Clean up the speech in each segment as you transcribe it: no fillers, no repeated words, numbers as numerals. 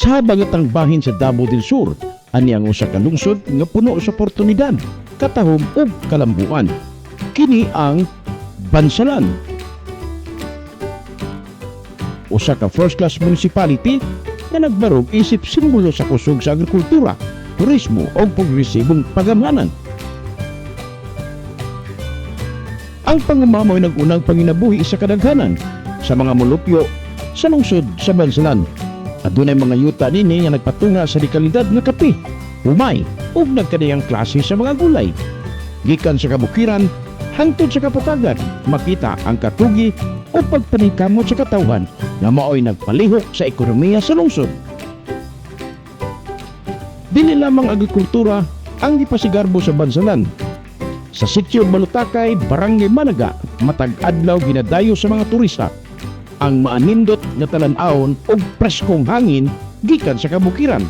Sa habagatang bahin sa Davao del Sur, ani ang usa ka lungsod nga puno sa oportunidad, katahom ug kalambuan. Kini ang Bansalan. Usa ka first class municipality nga nagbarog isip simbolo sa kusog sa agrikultura, turismo ug progresibong pagamanan. Ang panguma mao'y nag-unang panginabuhi sa kadaghanan sa mga molupyo sa lungsod sa Bansalan. Adunay mga yuta nini nga nagpatunga sa dekalidad nga kape, humay ug nagkadiyang klase sa mga gulay. Gikan sa kabukiran hangtod sa kapatagan, makita ang katugi o pagpaningkamot sa katawhan nga maoy nagpalihok sa ekonomiya sa lungsod. Dili lamang agrikultura ang gipasigarbo sa Bansalan. Sa sitio Balutakay, Barangay Managa, matag adlaw ginadayo sa mga turista ang maanindot nga talan-awon ug preskong hangin gikan sa kabukiran.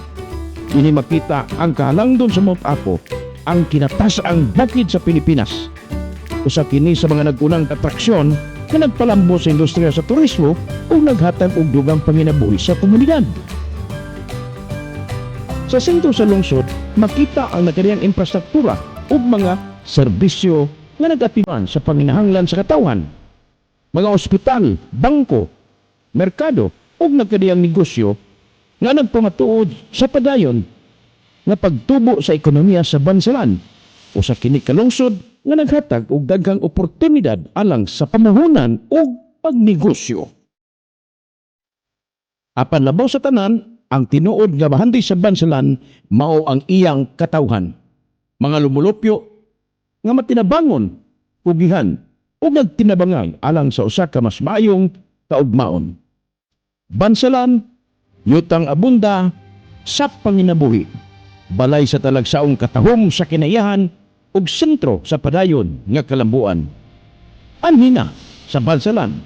Dinhi makita ang kahalangdon sa Mount Apo, ang kinatas-ang bukid sa Pilipinas. Usa kini sa mga nag-unang atraksyon nga nagpalambo sa industriya sa turismo ug naghatag og dugang panginabuhi sa komunidad. Sa sentro sa lungsod, makita ang nagkadiyang infrastruktura ug mga serbisyo nga nag-atiman sa panginahanglan sa katawhan. Mga ospital, bangko, merkado ug nagkadiyang negosyo nga nagpamatuod sa padayon nga pagtubo sa ekonomiya sa Bansalan. Usa kini ka lungsod nga naghatag og daghang oportunidad alang sa pamuhunan ug pagnegosyo. Apan labaw sa tanan, ang tinuod nga bahandi sa Bansalan mao ang iyang katawhan. Mga lumulupyo nga matinabangon, pugihan ug nagtinabangay alang sa usa ka mas maayong kaugmaon. Bansalan, yutang abunda sa panginabuhi. Balay sa talagsaong katahom sa kinaiyahan ug sentro sa padayon nga kalambuan. Anhi na sa Bansalan.